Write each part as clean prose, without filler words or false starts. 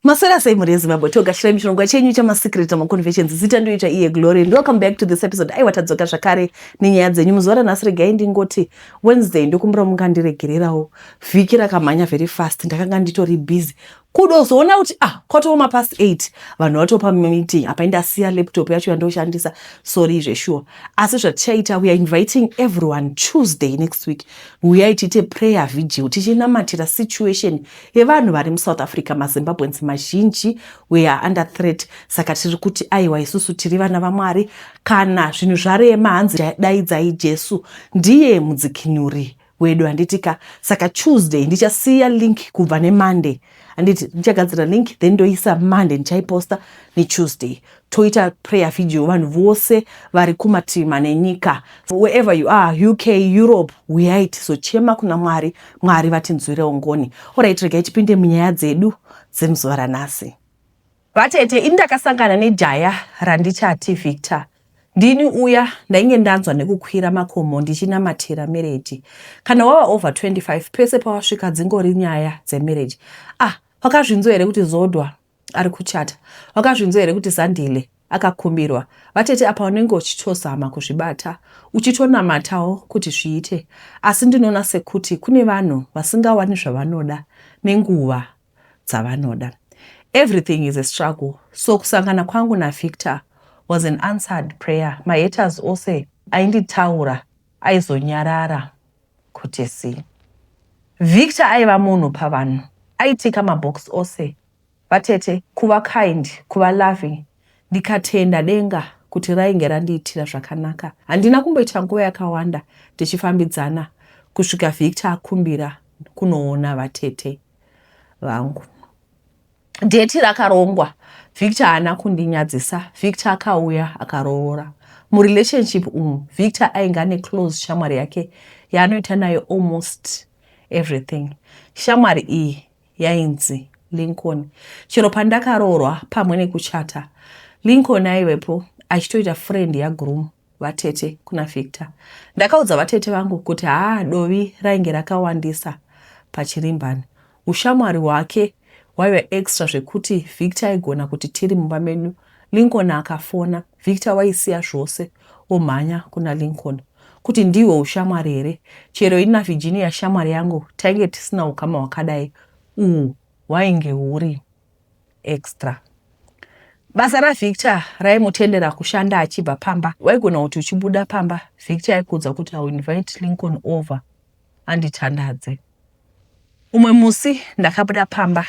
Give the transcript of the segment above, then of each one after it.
Maswera sei mhuri yeZimbabwe? Togashirai muchirongwa chenyu chamasecret amaconfessions. Zita ndoita iye Glory and welcome back to this episode. Aiwa, tadzoka zvakare nenyaya dzenyu muzuva ranhasi. Regai ndingoti Wednesday, ndokumbira mungandiregererawo. Vhiki rakamhanya very fast, ndakanga nditori busy kudozoona kuti ah, kwatova past 8, vanhu vatopa meeting apa, indasiya laptop yacho yandoshandisa. Sorry zvesure. Asi zvatichaita, we are inviting everyone Tuesday next week. Uyai tiite prayer vigil, tichinamatira situation yevanhu vari muSouth Africa. MaZimbabweans mazhinji, we are under threat. Saka tiri kuti aiwa, isusu tiri vana vaMwari. Kana zvinhu zvarema, hanzi daidzai Jesu, ndiye mudzikinuri wedu, handitika? Saka Tuesday ndichasiya link kubva neMonday, handiti? Ndichagadzira link, then ndoisa Monday, ndichaiposta neTuesday. Toita prayer video, vanhu vose vari kumatima nenyika, wherever you are, UK, Europe, uyai tizochema kuna Mwari, Mwari vatinzwirewo ngoni. Alright, regai tipinde munyaya dzedu dzemuzuva ranhasi. Vatete, ini ndakasangana nejaya randichati Victor. Ndini uya ndainge ndanzwa nekukwira makomo ndichinamatira marriage. Kana wava over 25, pese pawasvika dzingori nyaya dzemarriage. Ah, wakazvinzwa here kuti Zodwa ari kuchata? Wakazvinzwa here kuti Zandile akakumbirwa? Vatete, apa unenge uchitozama kuzvibata, uchitonamatawo kuti zviite, asi ndinoona sekuti kune vanhu vasingawani zvavanoda nenguva dzavanoda. Everything is a struggle. So kusangana kwangu naVictor was an answered prayer. Mahaters ose ainditaura aizonyarara kuti si. Victor aiva munhu pavanhu, aitika mabox ose, vatete, kuva kind, kuva loving. Ndikatenda denga kuti rainge randiitira zvakanaka. Handina kumboita nguva yakawanda tichifambidzana kusvika Victor akumbira kunoona vatete vangu. Date rakarongwa. Victor haana kundinyadzisa. Victor akauya, akaroora. Murelationship umu, Victor ainge ane close shamwari yake yaanoita nayo almost everything. Shamwari iyi yainzi Lincoln. Chero pandakaroorwa pamwe nekuchata, Lincoln aivepo achitoita friend yagroom. Vatete, kuna Victor, ndakaudza vatete vangu kuti haa, dovi rainge rakawandisa pachirimbani. Ushamwari hwake hwaiva extra zvekuti Victor aigona kuti tiri mumba medu, Lincoln akafona, Victor waisiya zvose omhanya kuna Lincoln. Kuti ndihwo ushamwari here? Chero ini naVirginia shamwari yangu tainge tisina ukama hwakadai. Uhu hwainge huri extra. Basa raVictor raimutendera kushanda achibva pamba. Waigona kuti uchibuda pamba, Victor aikuudza kuti, "I will invite Lincoln over anditandadze." Umwe musi ndakabuda pamba,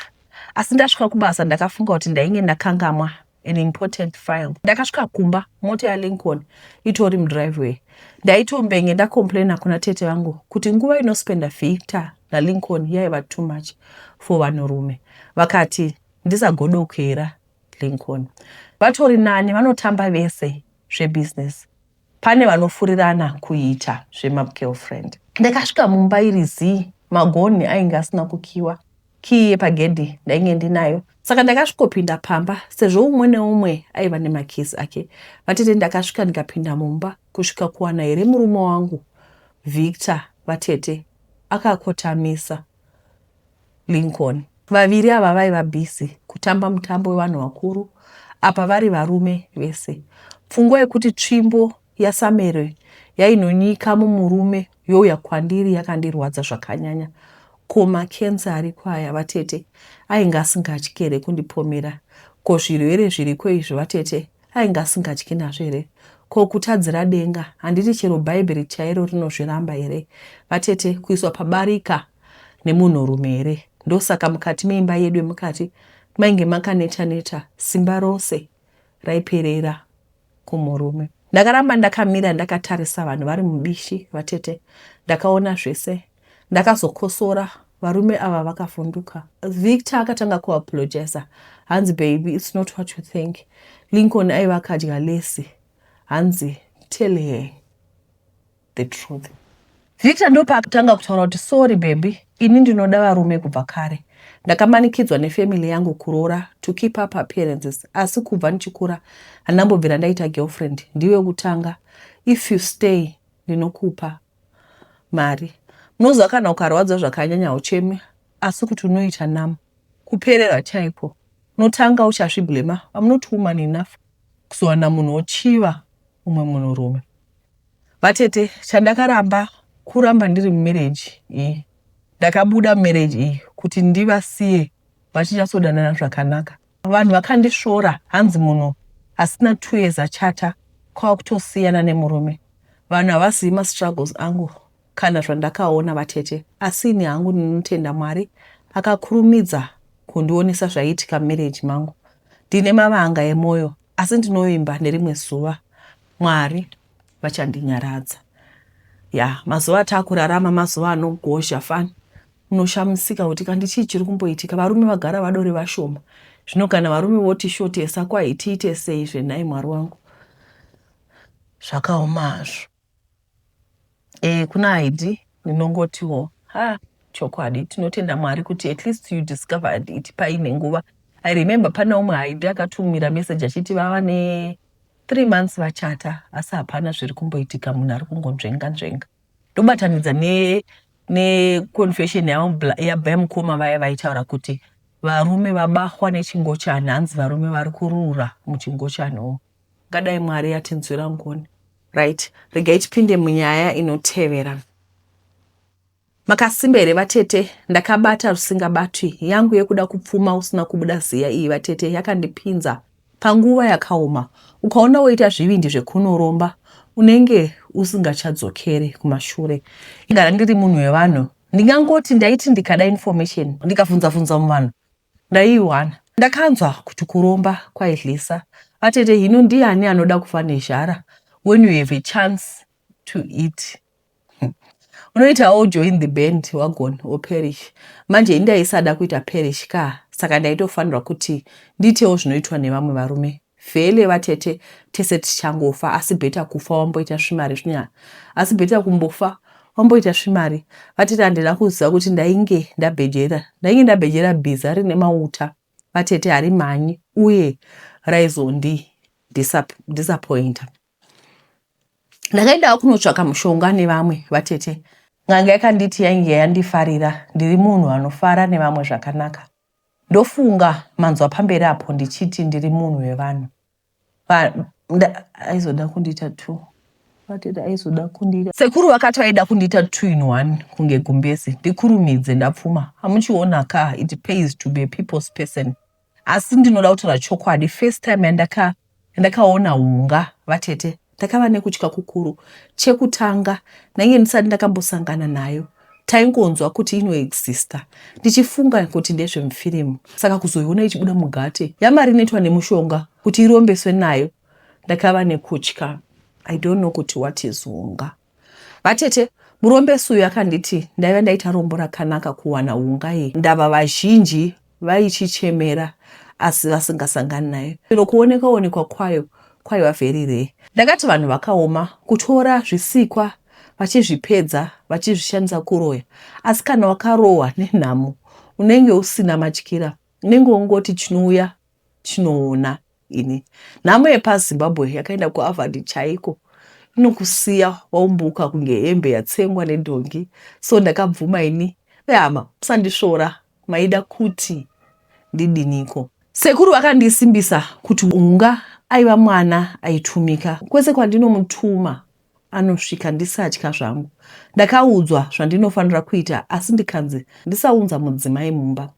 asi ndasvika kubasa ndakafunga kuti ndainge ndakangamwa an important file. Ndakasvika kumba mota yaLincoln itori mudriveway. Ndaitombenge ndacomplaina kuna tete vangu kuti nguva inospenda Victor naLincoln yaiva too much for vanhurume. Vakati ndisagodokera Lincoln, vatori nani, vanotamba vese zvebusiness, pane vanofurirana kuita zvemagirlfriend. Ndakasvika mumba iri zii, magonhi ainge asina kukiwa. Kii yepagedhi ndainge ndinayo, saka ndakasvikopinda pamba sezvo umwe neumwe aiva nemakisi ake. Vatete, ndakasvika ndikapinda mumba, kusvika kuwana here murume wangu Victor, vatete, akakotamisa Lincoln. Vaviri ava vaiva busy kutamba mutambo wevanhu vakuru, apa vari varume vese. Pfungwa yekuti tsvimbo yaSamere yainonyika mumurume youya kwandiri yakandirwadza zvakanyanya. Ko makensa ariko aya, vatete, ainge asingatyi here kundipomera? Ko zvirwere zviriko izvi, vatete, ainge asingatyi nazvo here? Ko kutadzira denga, handiti chero Bhaibheri chairo rinozviramba here, vatete, kuiswa pabarika nemunhurume here? Ndosaka mukati meimba yedu yemukati mainge makaneta neta, simba rose raiperera kumurume. Ndakaramba ndakamira ndakatarisa vanhu vari mubishi. Vatete, ndakaona zvese. Ndakazokosora, varume ava vakavhunduka. Victor akatanga kuapologiza, hanzi, "Baby, it's not what you think." Lincoln aiva akadya lesi, hanzi, "Tell her the truth." Victor ndopaakatanga kutaura kuti, "Sorry baby, ini ndinoda varume kubva kare. Ndakamanikidzwa nefamily yangu kuroora to keep up appearances, asi kubva ndichikura handambobvira ndaita girlfriend, ndiwe kutanga. If you stay, ndinokupa mari." Munoziva kana ukarwadza zvakanyanya uchemi, asi kuti unoita nam kuperera chaiko. Unotanga uchazviblema. I'm not woman enough kuzowana munhu ochiva umwe munhurume. Vatete, chandakaramba kuramba ndiri mumarriage iyi. Ndakabuda mumarriage iyi kuti ndivasiye vachinyatsodanana zvakanaka. Vanhu vakandisvora hanzi munhu asina 2 years achata kwava kutosiyana nemurume. Vanhu havazivi mastruggles angu kana zvandakaona, vatete, asi ini hangu ndinotenda Mwari akakurumidza kundionesa zvaiitika mumarriage mangu. Ndine mavanga emwoyo, asi ndinovimba nerimwe zuva Mwari vachandinyaradza. Ya, mazuva ataakurarama mazuva anogozha fani. Unoshamisika kuti kandi chii chiri kumboitika. Varume vagara vadori vashoma. Zvino kana varume votishotesa, kwai tiite sei zvenhai Mwari wangu? Zvakaoma hazvo. Kuna Heidi ndinongotiwo ha, chokwadi tinotenda Mwari kuti at least you discovered it paine nguva. I remember pane umwe Heidi akatumira message achiti vava ne 3 months vachata, asi hapana zviri kumboitika, munhu ari kungonzvenga nzvenga. Ndobatanidza neconfession yamukoma vaya vaitaura kuti varume vabahwa nechingochani, hanzi varume vari kurura muchingochani umu. Ngadai Mwari atinzwira ngoni. Right, regai tipinde munyaya inotevera. Makasimba here vatete? Ndakabata rusingabatwi. Yangu yekuda kupfuma usina kubuda ziya iyi, vatete, yakandipinza panguva yakaoma. Ukaona woita zvivindi zvekunoromba, unenge usingachadzokeri kumashure. Gara ndiri munhu wevanhu, ndingangoti ndaiti ndikada information ndikabvunza-bvunza muvanhu ndaiiwana. Ndakanzwa kuti kuromba kwaihlisa, vatete. Hino ndiani anoda kufa nezhara when you have a chance to eat? Unoitawo join the band wagon or perish. Manje indaisada kuita perish ka, saka ndaitofanirwa kuti ndiitewo zvinoitwa nevamwe varume. Vhele vatete, tese tichangofa, asi better kufa wamboita svimari svinya, asi better kumbofa wamboita svimari. Vatete, handina kuziva kuti ndainge ndabhejera bhiza rine mauta, vatete, harimhanyi uye raizondi disappointa. Ndakaendawo kunotsvaka mushonga nevamwe, vatete. N'anga yakanditi yainge yandifarira, ndiri munhu anofara nevamwe zvakanaka. Ndofunga manzwa pamberi apo ndichiti ndiri munhu wevanhu. Aizoda kundiita two, vatete, aizoda kundiita. Sekuru vakati vaida kundiita two in one kunge gumbezi, ndikurumidze ndapfuma. Hamuchiona ka, it pays to be a people's person. Asi ndinoda kutaura chokwadi, first time yandakaona hunga, vatete, ndakava nekutya kukuru. Chekutanga, ndainge ndisati ndakambosangana nayo. Taingonzwa kuti inoexista, ndichifunga kuti ndezvemufirimu. Saka kuzoiona ichibuda mugate yamari inoitwa nemushonga kuti irombeswe nayo, ndakava nekutya. I don't know kuti what is hunga, vatete. Murombesi uyu akanditi ndaiva ndaita rombo rakanaka kuwana hunga iyi, ndava vazhinji vaichichemera asi vasingasangani nayo. Chero kuoneka onekwa kwayo kwaiva very rare. Ndakati vanhu vakaoma, kutora zvisikwa vachizvipedza vachizvishandisa kuroya. Asi kana wakarohwa nenhamo unenge usina matyira, unenge wongoti chinouya chinoona. Ini nhamo yepaZimbabwe yakaenda kuHarvard chaiko, inokusiya waumbuka kunge hembe yatsengwa nedhongi. So ndakabvuma ini. Vehama, musandisvora, maida kuti ndidiniko? Sekuru vakandisimbisa kuti unga aiva mwana aitumika, kwese kwandinomutuma anosvika, ndisatya zvangu. Ndakaudzwa zvandinofanira kuita, asi ndikanzi ndisaunza mudzimai mumba.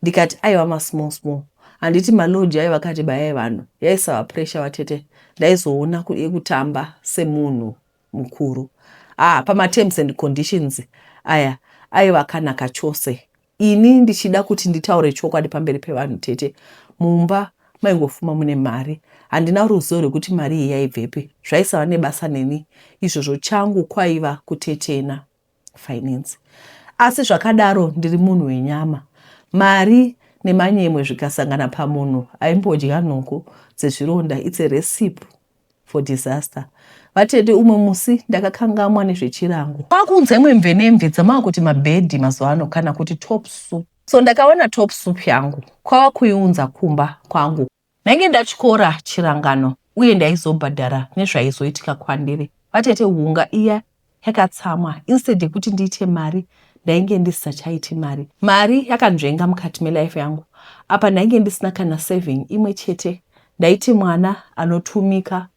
Ndikati aiva masmall small, handiti malodge aiva akati bayai vanhu, yaisava pressure, vatete. Ndaizoona yekutamba semunhu mukuru. Ah, pamaterms and conditions aya aiva akanaka chose. Ini ndichida kuti nditaure chokwadi pamberi pevanhu, tete, mumba maingofuma mune mari. Handina ruzivo rwekuti mari iyi yaibvepi, zvaisava nebasa neni izvozvo. Changu kwaiva kutetena finance. Asi zvakadaro ndiri munhu wenyama. Mari nemanyemwe zvikasangana pamunhu aimbodya nhoko dzezvironda, it's a recipe for disaster, vatete. Umwe musi ndakakangamwa nezvechirango, kwakunza imwe mve nemve dzamava kuti mabhedhi mazuva ano kana kuti top soup. So ndakawana top soup yangu, kwava kuiunza kumba kwangu. Ndainge ndatyora chirangano uye ndaizobhadhara nezvaizoitika kwandiri, vatete. Hunga iya yakatsamwa. Instead yekuti ndiite mari, ndainge ndisisachaiti mari. Mari yakanzvenga mukati melife yangu. Apa ndainge ndisina kana saving imwe chete. Ndaiti mwana anotumika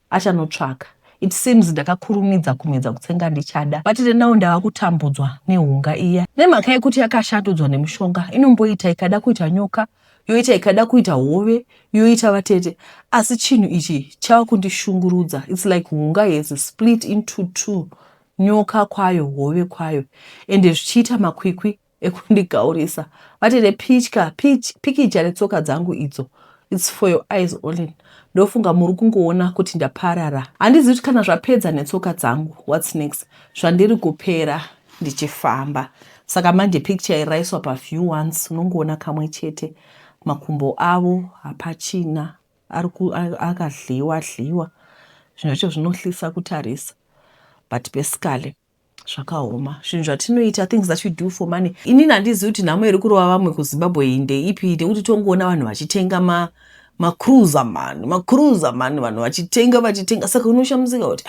achanotsvaka. It seems ndakakurumidza kumedza kutsenga ndichada. But now ndava kutambudzwa nehunga iya. Nemhaka yekuti yakashandudzwa nemushonga, inomboita ikada kuita nyoka, yoita ikada kuita hove, yoita vatete. Asi chinhu ichi chava kundishungurudza. It's like hunga has split into two, nyoka kwayo, hove kwayo, ende zvichiita makwikwi ekundigaurisa. Vatete, pitya pikicha retsoka dzangu idzo. It's for your eyes only. Ndofunga muri kungoona kuti ndaparara. Handizivi kuti kana zvapedza netsoka dzangu, what's next? Zvandiri kupera ndichifamba. Saka manje picture iri raiswa paview once, unongoona kamwe chete. Makumbo avo hapachina, akadliwa dliwa. Zvinhu zvacho zvinohlisa kutarisa, but basically zvakaoma zvinhu zvatinoita, things that we do for money. Inini handizivi kuti nhamo iri kurova vamwe kuZimbabwe iyi ndeipi, nekuti tongoona vanhu vachitenga macruiser man, macruiser man, vanhu vachitenga vachitenga. Saka unoshamisika kuti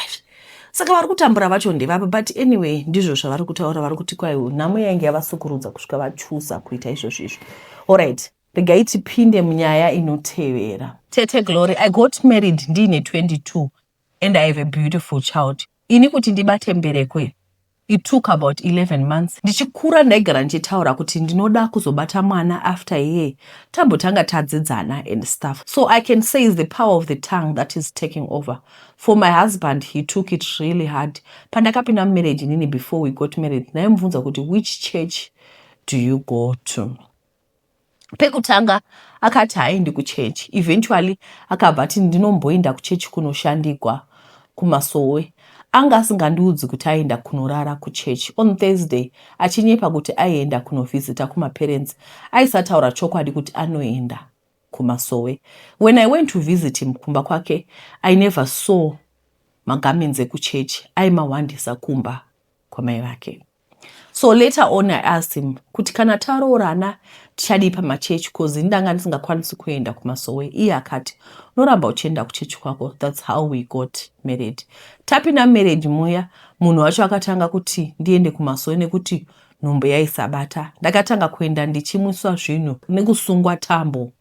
saka vari kutambura vacho ndevapa? But anyway, ndizvo zvavari kutaura. Vari kuti kwai nhamo yainge yavasukurudza kusvika vachusa kuita izvozvo izvo. Alright, regai tipinde munyaya inotevera. Tete Glory, I got married ndiine 22 and I have a beautiful child. Ini kuti ndibate mbereko, it took about 11 months. Ndichikura ndaigara ndichitaura kuti ndinoda kuzobata mwana after iye tambotanga tadzidzana and stuff. So I can say is the power of the tongue that is taking over. For my husband, he took it really hard. Pandakapinda mumarriage inini, before we got married, ndaimubvunza kuti, "Which church do you go to?" Pekutanga akati haaendi kuchechi. Eventually akabva ati ndinomboenda kuchechi kunoshandigwa kumasowe. Anga asingandiudzi kuti aenda kunorara kuchechi on Thursday, achinyepa kuti aienda kunovhizita kumaparents. Aisataura chokwadi kuti anoenda kumasowe. When I went to visit him kumba kwake, I never saw magarments ekuchechi. Aimawandisa kumba kwamai vake. So later on I asked him kuti kana taroorana tichadii pamachechi, 'cause ndanga ndisingakwanisi kuenda kumasowe. Iye akati unoramba uchienda kuchechi kwako. That's how we got married. Tapinda marriage muya, munhu wacho akatanga kuti ndiende kumasowe nekuti nhumbu yaisabata. Ndakatanga kuenda ndichimwiswa zvinhu nekusungwa tambo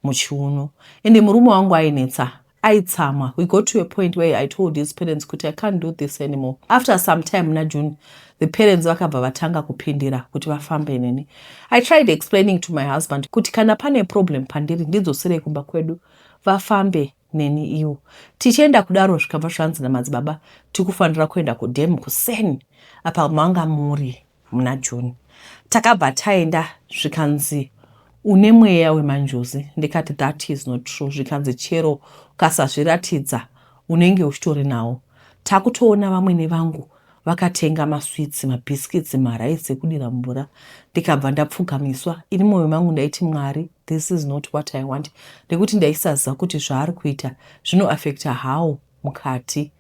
muchiuno, ende murume wangu ainetsa, aitsamwa. We got to a point where I told his parents kuti I can't do this anymore. After some time muna June, the parents vakabva vatanga kupindira kuti vafambe neni. I tried explaining to my husband kuti kana pane problem pandiri, ndidzoserei kumba kwedu, vafambe neni iwo. Tichienda kudaro, zvikabva zvanzi namadzibaba tikufanira kuenda kudhemu kuseni. Apa manga muri muna June. Takabva taenda, zvikanzi une mweya wemanjuzi. Ndikati that is not true. Zvikanzi chero ukasazviratidza unenge uchitori nawo. Takutoona vamwene vangu vakatenga masweets, mabhiskits, maraisi ekudira mvura. Ndikabva ndapfugamiswa. Ini mwoyo mangu ndaiti, "Mwari, this is not what I want," nekuti ndaisaziva kuti zvaari kuita zvinoafecta how mukati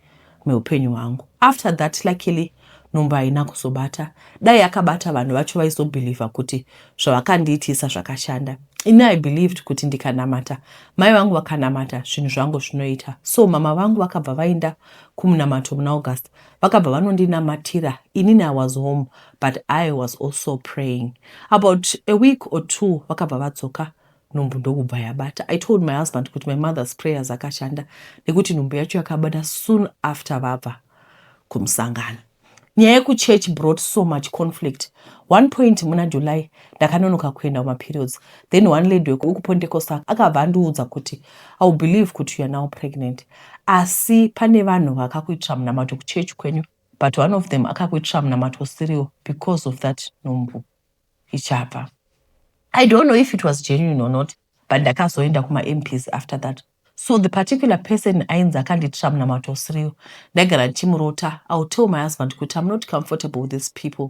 meupenyu hwangu. After that, luckily nhumbu haina kuzobata. Dai akabata, vanhu vacho vaizobhilivha kuti zvavakandiitisa zvakashanda. Ini I believed kuti ndikanamata, mai vangu vakanamata, zvinhu zvangu zvinoita. So mama vangu vakabva vaenda kumunamato muna August, vakabva vanondinamatira. Inini I was home, but I was also praying. About a week or two vakabva vadzoka, nhumbu ndokubva yabata. I told my husband kuti my mother's prayers akashanda, nekuti nhumbu yacho yakabata soon after vabva kumusangano. Nyaya yekuchurch brought so much conflict. One point muna July ndakanonoka kuenda kumaperiods. Then one lady wekuPentecost akabva andiudza kuti I will believe kuti you are now pregnant, asi pane vanhu vakakuitira munamato kuchechi kwenyu, but one of them akakuitira munamato usiriwo. Because of that nhumbu ichabva. I don't know if it was genuine or not, but ndakazoenda kumaMPs after that. So the particular person ainzi akandiitira munamato usiriwo, ndaigara ndichimurota. I will tell my husband kuti I'm not comfortable with these people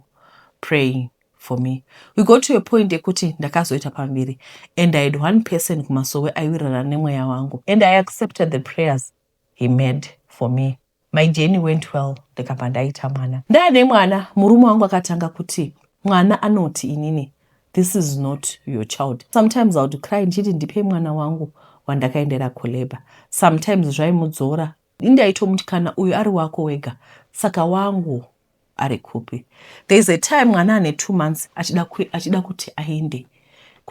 praying for me. We got to a point yekuti ndakazoita pamuviri, and I had one person kumasowe aiwirirana nemweya wangu, and I accepted the prayers he made for me. My journey went well, ndikabva ndaita mwana. Ndaane mwana, murume wangu akatanga kuti mwana anoti inini, "This is not your child." Sometimes I would cry ndichiti ndipei mwana wangu wandakaendera kulabor. Sometimes zvaimudzora. Indaitomuti kana uyu ari wako wega, saka wangu ari kupi? There is a time mwana ane 2 months achida kuti aende.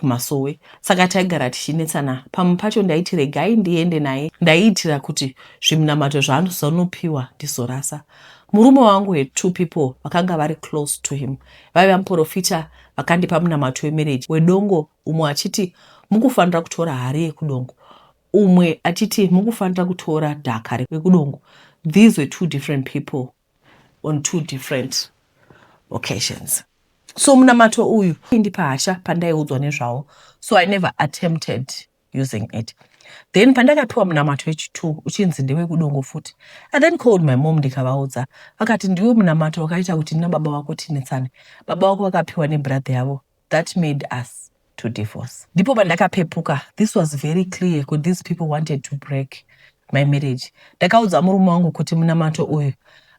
Kumasowe. Saka taigara tichinetsana. Pamwe pacho ndaiti regai ndiende naye, ndaiitira kuti zvimunamato zvaanozonopiwa ndizorasa. Murume wangu had two people vakanga vari close to him, vaiva muprofita vakandipa munamato wemarriage wedongo, umwe achiti mukufanira kutora hari yekudongo, umwe achiti mukufanira kutora dhaka rekudongo. These were two different people on two different occasions. So munamato uyu indipa hasha pandaiudzwa nezvawo, so I never attempted using it. Then pandakapiwa munamato wechi2 uchinzi ndewekudongo futi, I then called my mom, ndikavaudza. Vakati ndiwe munamato wakaita kuti nababa vako tinetsane. Baba vako vakapiwa nebrother yavo, that made us to divorce. Ndipo pandakapepuka. This was very clear kuti these people wanted to break my marriage. Ndakaudza murume wangu kuti munamato uyu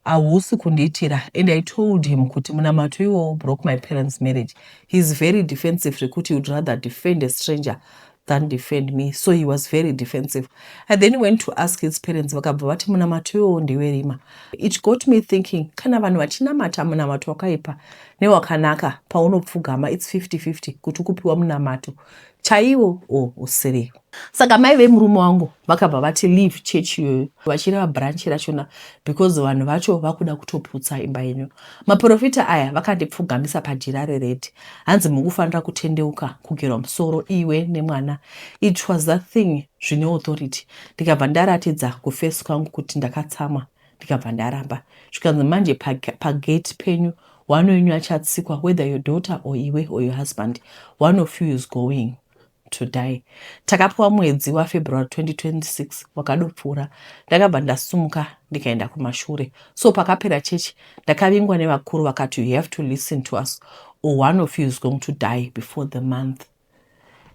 hausi kundiitira, and I told him kuti munamato iwowo broke my parents' marriage. He is very defensive, zvekuti would rather defend a stranger than defend me, so he was very defensive. I then went to ask his parents, vakabva vati munamato iwowo ndewerima. It got me thinking, kana vanhu vachinamata munamato wakaipa newakanaka, paunopfugama it's 50-50 kuti ukupiwa munamato chaiwo o usiriwo. Saka mai vemurume wangu vakabva vati leave church iyoyo, vachireva branch rachona, because vanhu vacho vakuda kutoputsa imba yenyu. Maprofita aya vakandipfugamisa pajira rered, hanzi mukufanira kutendeuka, kugerwa musoro, iwe nemwana. It was that thing zvine authority. Ndikabva ndaratidza kuface kwangu kuti ndakatsamwa, ndikabva ndaramba. Zvikanzi manje pagate penyu one wenyu achatsikwa, whether your daughter or iwe or your husband, one of you is going to die. Takapiwa mwedzi waFebruary 2026 wakadopfuura. Ndakabva ndasumuka ndikaenda kumashure. So pakapera chechi ndakavingwa nevakuru, vakati you have to listen to us or one of you is going to die before the month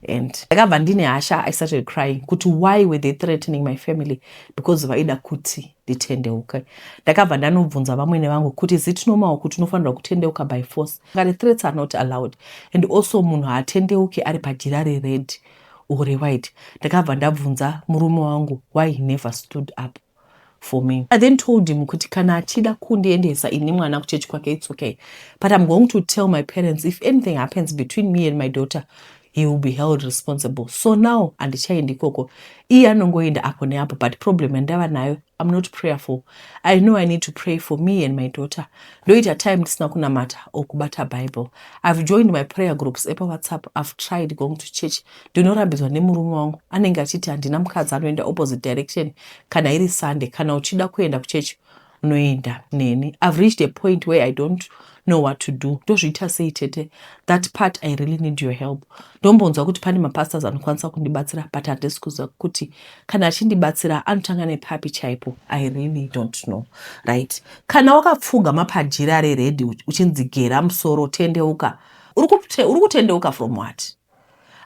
and ndakabva ndine hasha. I started crying kuti why were they threatening my family? Because vaida kuti nditendeuke. Ndakabva ndanobvunza vamwene vangu kuti is it normal kuti unofanirwa kutendeuka by force? Kati threats are not allowed, and also munhu haatendeuki ari pajira rered or rewhite. Ndakabva ndabvunza murume wangu why he never stood up for me. I then told him kuti kana achida kundiendesa ini mwana kuchechi kwake, it's okay, but I'm going to tell my parents if anything happens between me and my daughter, he will be held responsible. So now handichaendi ikoko, iye anongoenda apo neapo. But problem yandava nayo, I'm not prayerful. I know I need to pray for me and my daughter. Ndoita time ndisina kunamata or kubata Bible. I've joined my prayer groups epaWhatsApp. I've tried going to church, ndinorambidzwa nemurume wangu. Anenge achiti handina mukadzi anoenda opposite direction kana iri Sunday. Kana uchida kuenda kuchechi unoenda neni. I've reached a point where I don't know what to do. Ndozviita sei, tete? That part I really need your help. Ndombonzwa kuti pane mapastors anokwanisa kundibatsira, but handisi kuziva kuti kana achindibatsira anotanga nepapi chaipo. I really don't know. Right, kana wakapfugama pajira rered uchinzi gera musoro, tendeuka, uri kutendeuka from what?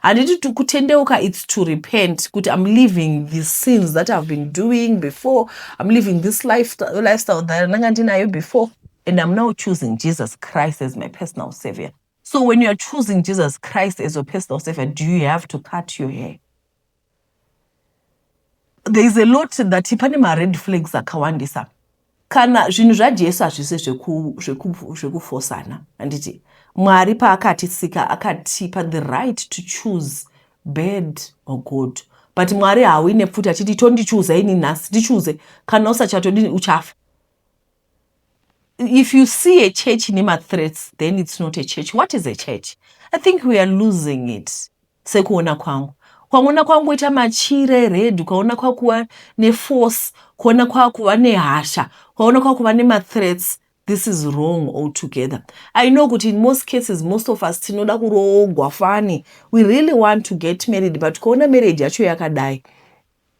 Handiti kutendeuka it's to repent, kuti I'm leaving the sins that I've been doing before, I'm leaving this lifestyle that ndanga ndinayo before, and I'm now choosing Jesus Christ as my personal savior. So when you are choosing Jesus Christ as your personal savior, do you have to cut your hair? There is a lot that pane mared flags akawandisa. Kana zvinhu zvaJesu hazvisi zvekufosana, handiti Mwari paakatisika akatipa the right to choose bad or good? But Mwari hauine pfuti achiti tondichuza ini nhasi, ndichuze, kana usachatodini uchafa. If you see a church ine mathreats, then it's not a church. What is a church? I think we are losing it. Sekuona kwangu, kwaona kwangoita machira ered, kwaona kwakuva neforce, kuona kwakuva nehasha, kwaona kwakuva nemathreats, this is wrong altogether. I know kuti in most cases, most of us tinoda kuroogwa fani. We really want to get married, but kuona marriage yacho yakadai,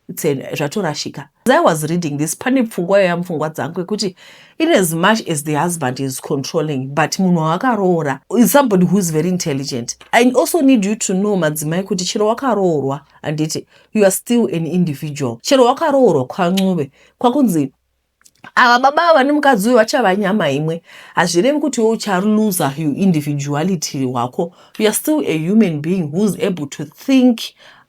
zvatorashika. As I was reading this, pane pfungwa yoya mupfungwa dzangu yekuti in as much as the husband is controlling, but munhu wakaroora is somebody who is very intelligent. I also need you to know, madzimai, kuti chero wakaroorwa, handiti you are still an individual? Chero wakaroorwa kwaNcube, kwakunzi ava baba ava nemukadzi uyu vachava nyama imwe, hazvirevi kuti iwe uchaluza your individuality hwako. You are still a human being who is able to think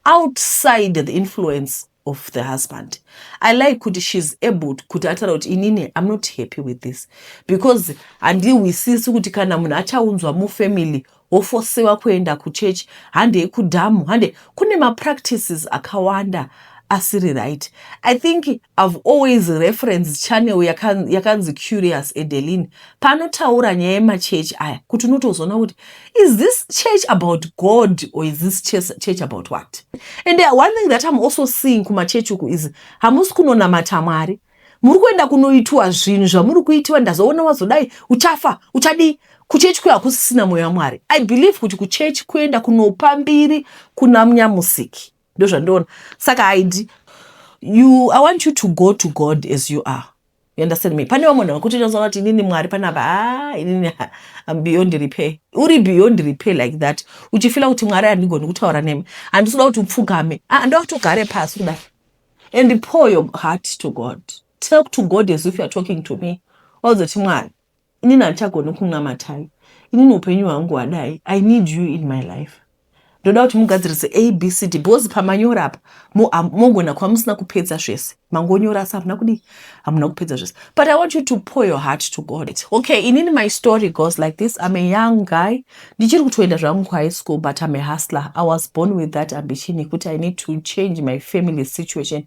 outside the influence of the husband. I like kuti she's able kuti ataura kuti inini I'm not happy with this, because handihwisisi kuti kana munhu achaunzwa mufamily. Woforcewa kuenda kuchechi, handei kudhamu, hande kune mapractices akawanda asiri right. I think I've always reference channel yakanzi Curious Edeline, panotaura nyaya yemachechi aya, kuti unotozoona kuti is this church about God or is this church about what? And one thing that I'm also seeing kumachechi uku is hamusi kunonamata Mwari, muri kuenda kunoitwa zvinhu zvamuri kuitiwa. Ndazoona wazodai, uchafa, uchadii. Kuchechi kuyo hakusisina mwoyo waMwari. I believe kuti kuchechi kuenda kunopa mbiri kuna Munyamusiki, ndozvandiona. Saka haidi you, I want you to go to God as you are. You understand me? Pane vamwe vanhu vakuti unozoona kuti inini Mwari panapa, ha, inini am beyond repair. Uri beyond repair like that, uchifeela kuti Mwari, handigoni kutaura nemi. Handisi kuda kuti upfugame, handoda kuti ugare pasi kudai and pour your heart to God. Talk to God as if you are talking to me. Wazoti, "Mwari, inini handichagoni kunamatai, inini upenyu hwangu hwadai. I need you in my life. Ndoda kuti mugadzirise ABCD," because pamanyora apa mogona kuva musina kupedza zvese. Mangonyora asi hamuna kudii? Hamuna kupedza zvese. But I want you to pour your heart to God. Okay, inini my story goes like this. I'm a young guy, ndichiri kutoenda zvangu kuhigh school, but I'm a hustler. I was born with that ambition yekuti I need to change my family situation.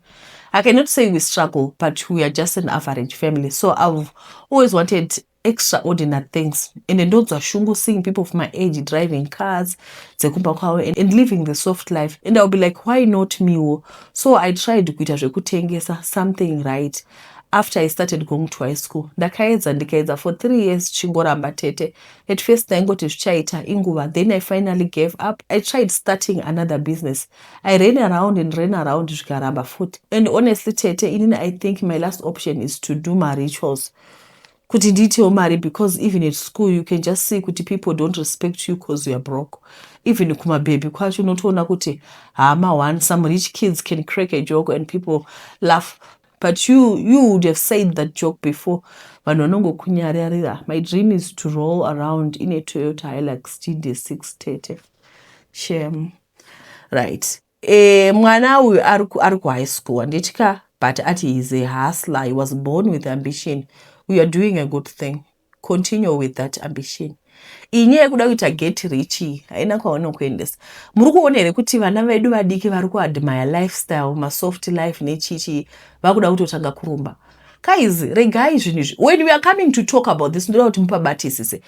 I cannot say we struggle, but we are just an average family, so I've always wanted extraordinary things. And ndonzwa shungu seeing people of my age driving cars dzekumba kwavo and living the soft life, and I'll be like, "Why not mewo?" So I tried kuita zvekutengesa something right after I started going to high school. Ndakaedza, ndikaedza for 3 years, chingoramba tete. At first ndaingoti zvichaita inguva, then I finally gave up. I tried starting another business. I ran around and ran around, zvikaramba futi. And honestly tete, inini I think my last option is to do my rituals kuti ndiitewo mari, because even at school you can just see kuti people don't respect you because you are broke. Even kumabhebhi kwacho unotoona kuti hama one, some rich kids can crack a joke and people laugh, but you would have said that joke before, vanhu vanongokunyararira. My dream is to roll around in a Toyota Hilux GD6, tete. Shem, right. Mwana uyu ari kuhigh school, handitya, but ati he's a hustler. He was born with ambition. We are doing a good thing. Continue with that ambition. Inyaya yekuda kuita get rich haina kwaunokuendesa. Muri kuona here kuti vana vedu vadiki vari kuadmire lifestyle, masoft life nechichi, vakuda kutotanga kurumba? Guys, regai zvinhu izvi. When we are coming to talk about this, ndoda kuti mupabatisise.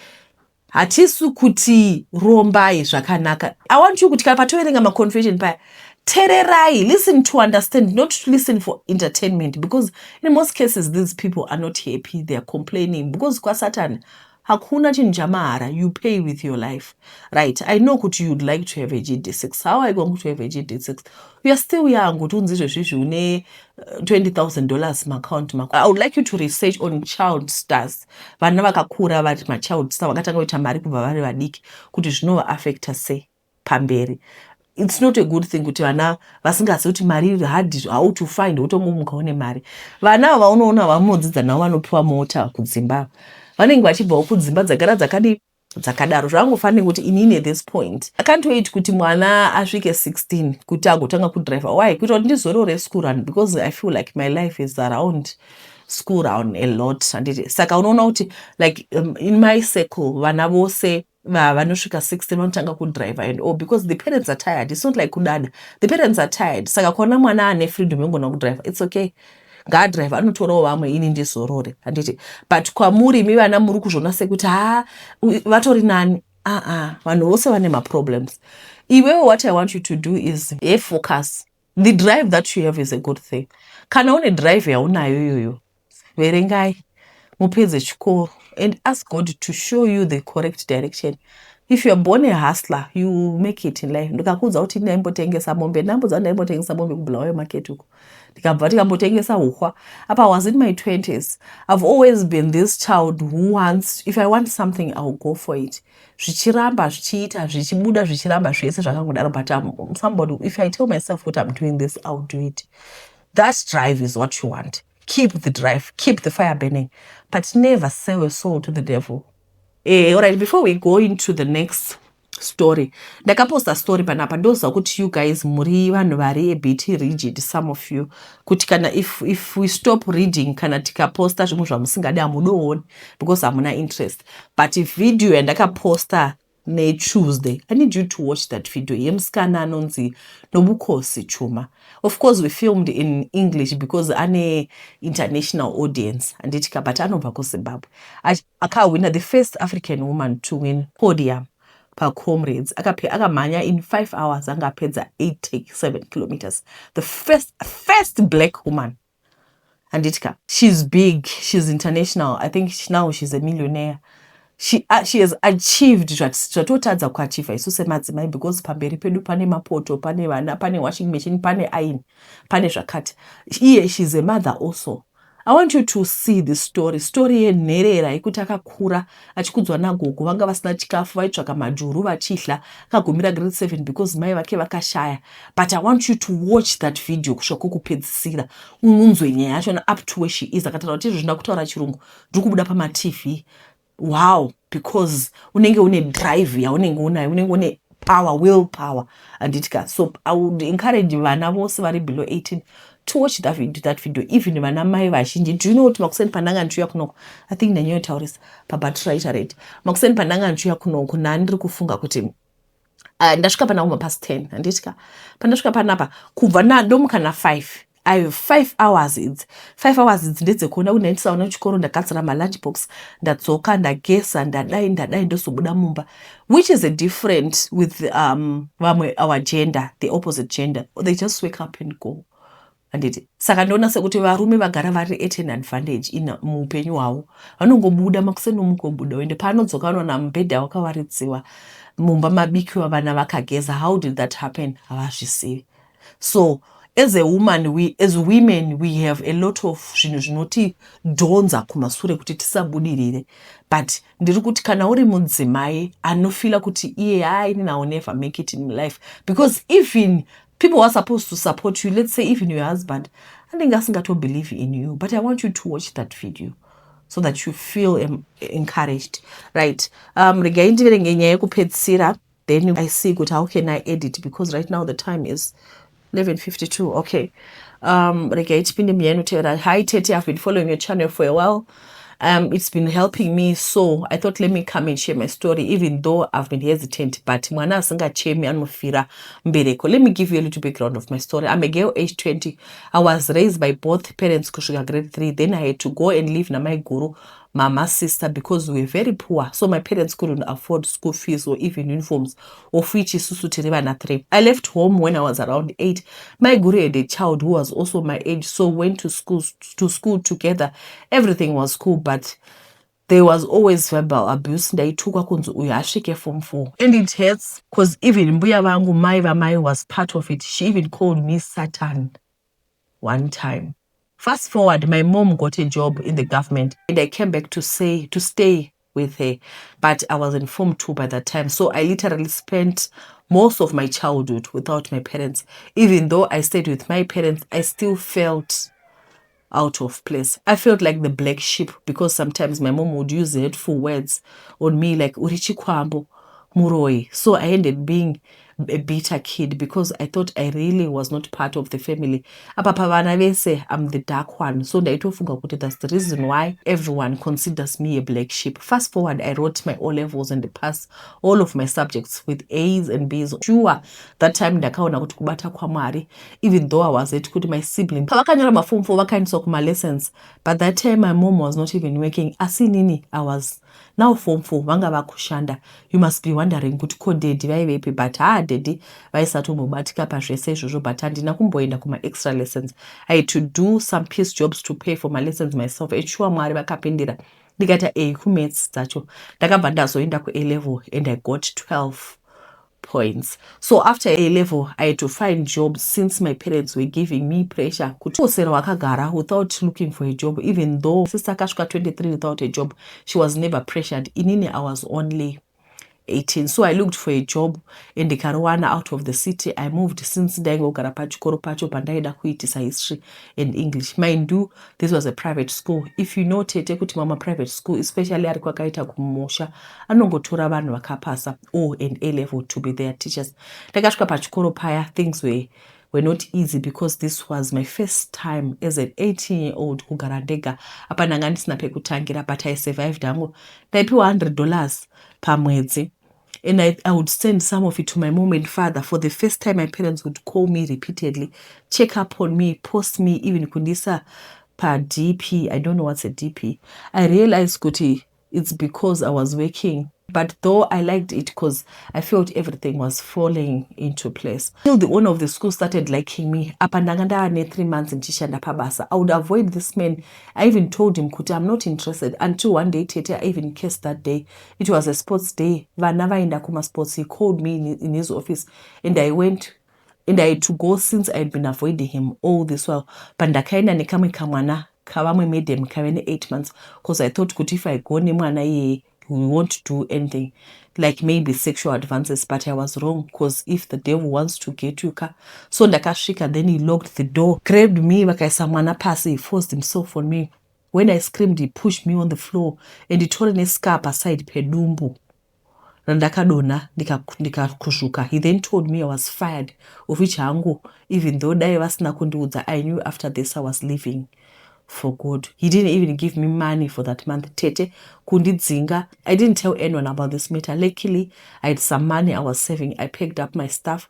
Hatisi kuti rombai zvakanaka. I want you kuti kana patoverenga maconfession paya, tererai, listen to understand, not to listen for entertainment, because in most cases these people are not happy. They are complaining because kwasatan hakuna chinhu chamahara. You pay with your life, right? I know kuti you'd like to have a GD6. How are you going to have a GD6? You are still young. Kuti unzi izvezvizvi une $20,000 maaccount mako. I would like you to research on child stars, vana vakakura vari machild star, vakatanga kuita mari kubva vari vadiki, kuti zvinovaafecta sei pamberi. It's not a good thing kuti vana vasingazivi kuti mari iri hard, how to find, wotongomuka une mari. Vana ava vaunoona vamunodzidza navo vanopiwa mota kudzimba, vanenge vachibvawo kudzimba dzagara dzakadii, dzakadaro. Zvangofanira kuti inini at this point I can't wait kuti mwana asvike 16 kuti agotanga kudriver. Why? Kuita kuti ndizorore school run, because I feel like my life is around school run a lot, handiti? Saka unoona kuti like in my circle vana vose vanosvika 16 vanotanga kudriver and all, because the parents are tired. It's not like kudada, the parents are tired. Saka kuona mwana ane freedom yekugona kudriver, it's okay, ngaadrive, anotorawo vamwe, ini ndizorore, handiti? But kwamuri imi vana muri kuzviona sekuti ha, vatori nani. Aa, vanhu vose vane maproblems. Iwewe, what I want you to do is have focus. The drive that you have is a good thing. Kana une drive yaunayo iyoyo, verengai mupedze chikoro and ask God to show you the correct direction. If you are born a hustler, you make it in life. Ndikakuudza kuti ndaimbotengesa mombe, ndambodza ndaimbotengesa mombe kuBulawayo market uko, ndikabva tikambotengesa hukwa apa. I was in my 20s. I've always been this child who wants, if I want something, I will go for it. Zvichiramba, zvichiita, zvichibuda, zvichiramba, zvese zvakangodaro, but I'm somebody, if I tell myself what I'm doing this, I'll do it. That drive is what you want. Keep the drive, keep the fire burning, but never sell your soul to the devil. All right, before we go into the next story, ndakaposta story panapa. Ndoziva kuti you guys muri vanhu vari a bit rigid, some of you, kuti kana if we stop reading, kana tikaposta zvimwe zvamusingadi, hamudooni because hamuna interest. But video yandakaposta neTuesday. I need you to watch that video yemusikana anonzi Nobukhosi Chuma. Of course, we filmed in English because ane international audience, handiti ka? But anobva kuZimbabwe. Akahwina, the first African woman to win podium paComrades. Akamhanya in 5 hours, anga apedza 87 kilometers, the first black woman, handiti ka? She's big, she's international. I think now she's a millionaire. She has achieved zvatotadza kuachieva isu semadzimai, because pamberi pedu pane mapoto, pane vana, pane washing machine, pane aini, pane zvakati. Iye, she's a mother also. I want you to see this story, story yenherera yekuti akakura achikudzwa nagogo, vanga vasina chikafu, vaitsvaka majuru vachidya. Akagumira grade 7 because mai vake vakashaya. But I want you to watch that video kusvika kwokupedzisira, unzwe nyaya yachona up to where she is. Akataura kuti izvo zvinoda kutaura Chirungu, ndiri kubuda pamaTV. Wow, because unenge une drive yaunenge unayo, unenge une power, will power, handiti ka? So I would encourage vana vose vari below 18 to watch that video, even vana mai vazhinji. Do you know kuti makuseni pandanga ndichiuya kunoko, I think ndanyanyotaurisa pabattery rate, makuseni pandanga ndichiuya kunoko, ndiri kufunga kuti ndasvika pana kuma past 10, handiti ka? Pandasvika panapa, kubva ndomuka na5, I have 5 hours idzi. 5 hours idzi ndedzekuona kuti ndaendisaona kuchikoro, ndagadzira malunch box, ndadzoka, ndageza, ndadai, ndadai, ndozobuda mumba, which is a different with vamwe, our gender, the opposite gender. They just wake up and go, handiti? Saka ndoona sekuti varume vagara vari at an advantage in muupenyu hwavo. Vanongobuda makuseni, omukobuda, ende paanodzoka vanoona mubhedha wakawaridziwa, mumba mabikiwa, vana vakageza. How did that happen? Havazvisivi. So as a woman, we as women, we have a lot of zvinhu zvinotidhonza kumasure kuti tisabudirire. But ndiri kuti kana uri mudzimai anofeela kuti iye, hai, inini I will never make it in life, because even people who are supposed to support you, let's say even your husband, anenge asingatobelieve in you. But I want you to watch that video so that you feel encouraged, right? Regai ndiverenge nyaya yekupedzisira, then I see kuti how can I edit, because right now the time is 11:52. Okay, regai tipinde munyaya inotevera. "Hi Tete, I've been following your channel for a while. It's been helping me, so I thought let me come and share my story, even though I've been hesitant, but mwana asingachemi anofira mbereko. Let me give you a little background of my story. I'm a girl age 20. I was raised by both parents kusvika grade 3. Then I had to go and live namaiguru, mama sister, because we were very poor, so my parents couldn't afford school fees or even uniforms, of which isusu tiri vana 3. I left home when I was around 8. Maiguru had a child who was also my age, so went to school together. Everything was cool, but there was always verbal abuse. Ndaitukwa kunzi uyu asvike form 4, and it hurts because even mbuya vangu, mai vamai, was part of it. She even called me Satan one time. Fast forward, my mom got a job in the government and I came back to stay with her, but I was in form 2 by that time, so I literally spent most of my childhood without my parents. Even though I stayed with my parents, I still felt out of place. I felt like the black sheep because sometimes my mom would use hurtful words on me like uri chikwambo, muroi. So I ended being a bitter kid because I thought I really was not part of the family. Apa pavana vese, I'm the dark one. So ndaitofunga kuti that's the reason why everyone considers me a black sheep. Fast forward, I wrote my O levels and passed all of my subjects with A's and B's. Sure, that time ndakaona kuti kubata kwaMwari, even though I was at kuti my sibling pavakanyora maform 4 vakaendeswa kuma-lessons, but that time my mom was not even working. Asi inini I was now form 4, vanga vakushanda. You must be wondering kuti ko daddy vaivepi? But haa, daddy vaisatombobatika pazvese izvozvo. But handina kumboenda kuma-extra lessons. I had to do some piece jobs to pay for my lessons myself. And sure, Mwari vakapindira, ndikaita A kumaths dzacho. Ndakabva ndazoenda kuA level and I got 12 points. So after A level, I had to find jobs since my parents were giving me pressure kuti osera wakagara without looking for a job. Even though sister akasvika 23 without a job, she was never pressured. Inini, I was only 18. So I looked for a job and ndikariwana out of the city. I moved since ndaingogara pachikoro pacho pandaida kuitisa history and English. Mind you, this was a private school. If you know, Tete, kuti mama private school, especially ari kwakaita kumusha, anongotora vanhu vakapasa O and A level to be their teachers. Ndakasvika pachikoro paya, things were not easy because this was my first time as an 18-year-old kugara ndega. Apa ndanga ndisina pekutangira, but I survived hangu. Ndaipiwa $100 pamwedzi. And I would send some of it to my mom and father. For the first time, my parents would call me repeatedly, check up on me, post me, even kundiisa pa DP. I don't know what's a DP. I realized kuti it's because I was working, but though I liked it because I felt everything was falling into place. Till the owner of the school started liking me. Apa ndanga ndaane 3 months ndichishanda pabasa. I would avoid this man. I even told him kuti I'm not interested, until one day, tete, I even cursed that day. It was a sports day. Vana vaenda kumasports. He called me in his office and I went, and I had to go since I had been avoiding him all this while. But ndakaenda nekamwe kamwana kavamwe madam kave ne8 months, because I thought kuti if I go nemwana iyeye, we won't do anything like maybe sexual advances. But I was wrong, because if the devil wants to get you ka. So ndakasvika, then he locked the door, grabbed me, vakaisa mwana pasi. He forced himself on me. When I screamed, he pushed me on the floor and itori nescar paside pedumbu randakadonha, ndikakuzvuka. He then told me I was fired, of which hangu, even though dai vasina kundiudza, I knew after this I was leaving for good. He didn't even give me money for that month, tete, kundidzinga. I didn't tell anyone about this matter. Luckily, I had some money I was saving. I picked up my stuff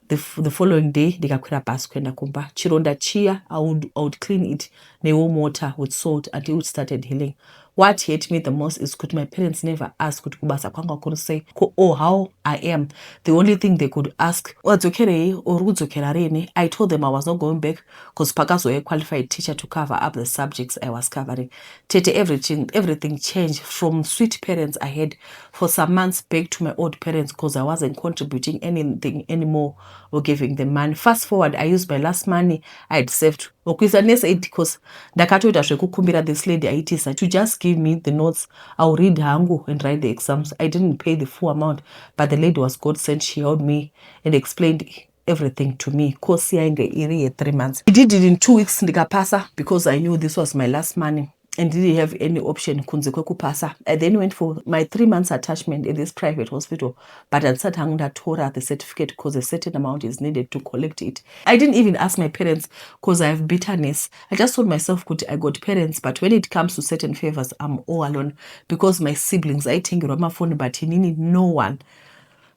the following day, ndikakwira bhasi kuenda kumba. Chironda chiya, I would clean it newarm water with salt until it started healing. What hurt me the most is kuti my parents never asked kuti kubasa kwanga kuri sei or how I am. The only thing they could ask, "Wadzokerei? Uri kudzokera rini?" I told them I was not going back because pakazouya qualified teacher to cover up the subjects I was covering. Tete, everything changed from sweet parents I had for some months back to my old parents, because I wasn't contributing anything anymore or giving them money. Fast forward, I used my last money I had saved okuisa nurse aid, because ndakatoita zvekukumbira this lady aitisa to just give me the notes. I'll read hangu and write the exams. I didn't pay the full amount, but the lady was God sent. She helped me and explained everything to me. Course yainge iri ye3 months. I did it in 2 weeks, ndikapasa, because I knew this was my last money and didn't have any option kunze kwekupasa. I then went for my 3 months attachment in this private hospital, but handisati hangu ndatora the certificate because a certain amount is needed to collect it. I didn't even ask my parents because I have bitterness. I just told myself kuti I got parents, but when it comes to certain favors, I'm all alone, because my siblings aitengerwa mafoni, but inini, no one,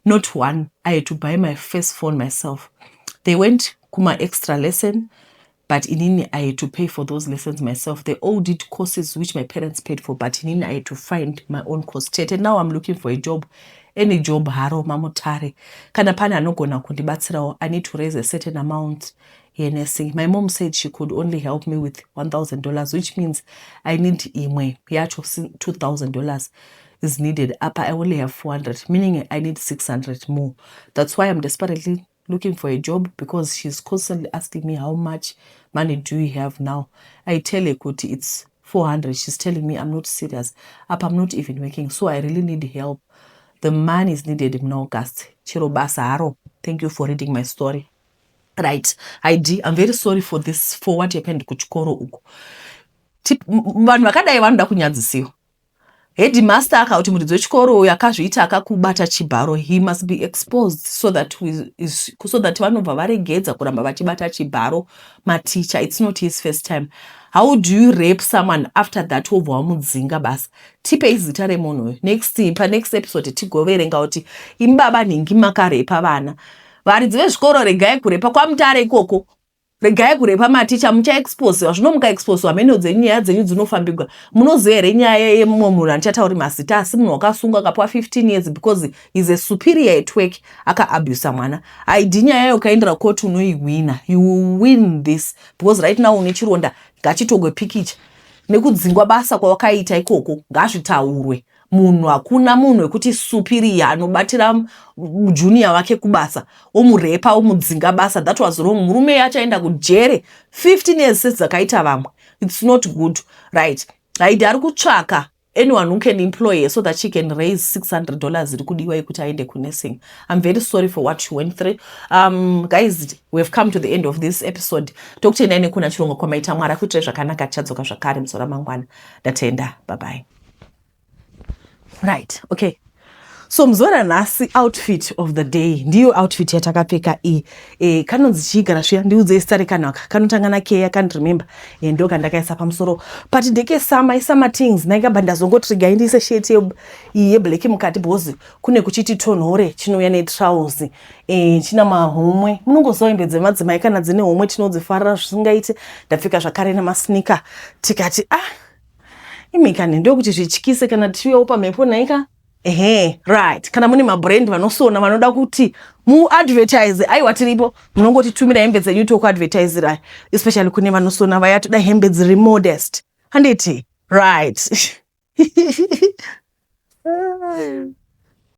not one. I had to buy my first phone myself. They went kuma extra lesson, but inini, I had to pay for those lessons myself. They all did courses which my parents paid for, but inini, I had to find my own course. Tete, now I'm looking for a job, any job haro mamutare. Kana pane anogona kundibatsirawo, I need to raise a certain amount yenursing. My mom said she could only help me with $1000, which means I need imwe yacho. $2000 is needed. Apa I only have 400, meaning I need 600 more. That's why I'm desperately looking for a job, because she's constantly asking me, "How much money do you have now?" I tell her kuti it's 400. She's telling me I'm not serious. Up, I'm not even working, so I really need help. The money is needed in August. Chero basa haro. Thank you for reading my story. Right, id, I'm very sorry for this, for what happened kuchikoro uko. Vanhu vakadai vanoda kunyadzisiwa. Headmaster akauti muridzi wechikoro uyu akazviita akakubata chibharo, he must be exposed so that vanobva varegedza kuramba vachibata chibharo maticha. It's not his first time. How do you rape someone, after that wobva wamudzinga basa? Tipei zita remunhu uyu. Next, panext episode tigoverenga kuti imi baba nhingi makarepa vana. Varidzi vezvikoro, regai kurepa kwaMutare ikoko, regai kurepa maticha. Muchaexposiwa zvino. Mukaexposiwa, mheno dzenyu, nyaya dzenyu dzinofambigwa. Munoziva here nyaya yemumwe munhu andichatauri mazita, asi munhu wakasungwa akapiwa 15 years because is a superior at work, akaabusa mwana? Haidi nyaya yaukaendera koti unoihwina. You will win this, because right now une chironda. Ngachitogwe pikicha nekudzingwa basa kwawakaita ikoko. Ngazvitaurwe. Munhu, hakuna munhu wekuti superior anobatira junior wake kubasa, omurepa, omudzinga basa. That was wrong. Murume achaenda kujere 15 years sedzakaita vamwe. It's not good, right? Haidi ari kutsvaka anyone who can employ her so that she can raise $600 iri kudiwa yekuti aende kunursing. I'm very sorry for what you went through. Guys, we have come to the end of this episode. Tokutendai nekuna chirongwa kwamaita. Mwari akuitirai zvakanaka. Tichadzoka zvakare muzuva ramangwana. Ndatenda, bye bye. Right, okay. So muzuva ranhasi, outfit of the day ndiyo outfit yatakapfeka iyi. Kanonzi chiigara sviya, ndiudzei zita rekanhu aka kanotanga nakeya, can't remember. Ndo kandakaisa pamusoro, but ndekesummer, isummer things. Naikabva ndazongoti regai ndiise shirt iyi yeblack mukati because kune kuchiti tonhore. Chinouya netrausi, china mahomwe. Munongoziva hembe dzemadzimai kana dzine homwe tinodzifarira zvisingaiti. Ndapfeka zvakare namasneaker, tikati ah, imikani ndokuti zvityise kana tichiuyawo pamhepo nhaika. Ehe, right. Kana mune mabrand vanosona vanoda kuti muadvertise, aiwa, tiripo. Munongotitumira hembe dzenyu tokuadvertiserai, especially kune vanosona vaya. Toda hembe dziri modest, handiti? Right.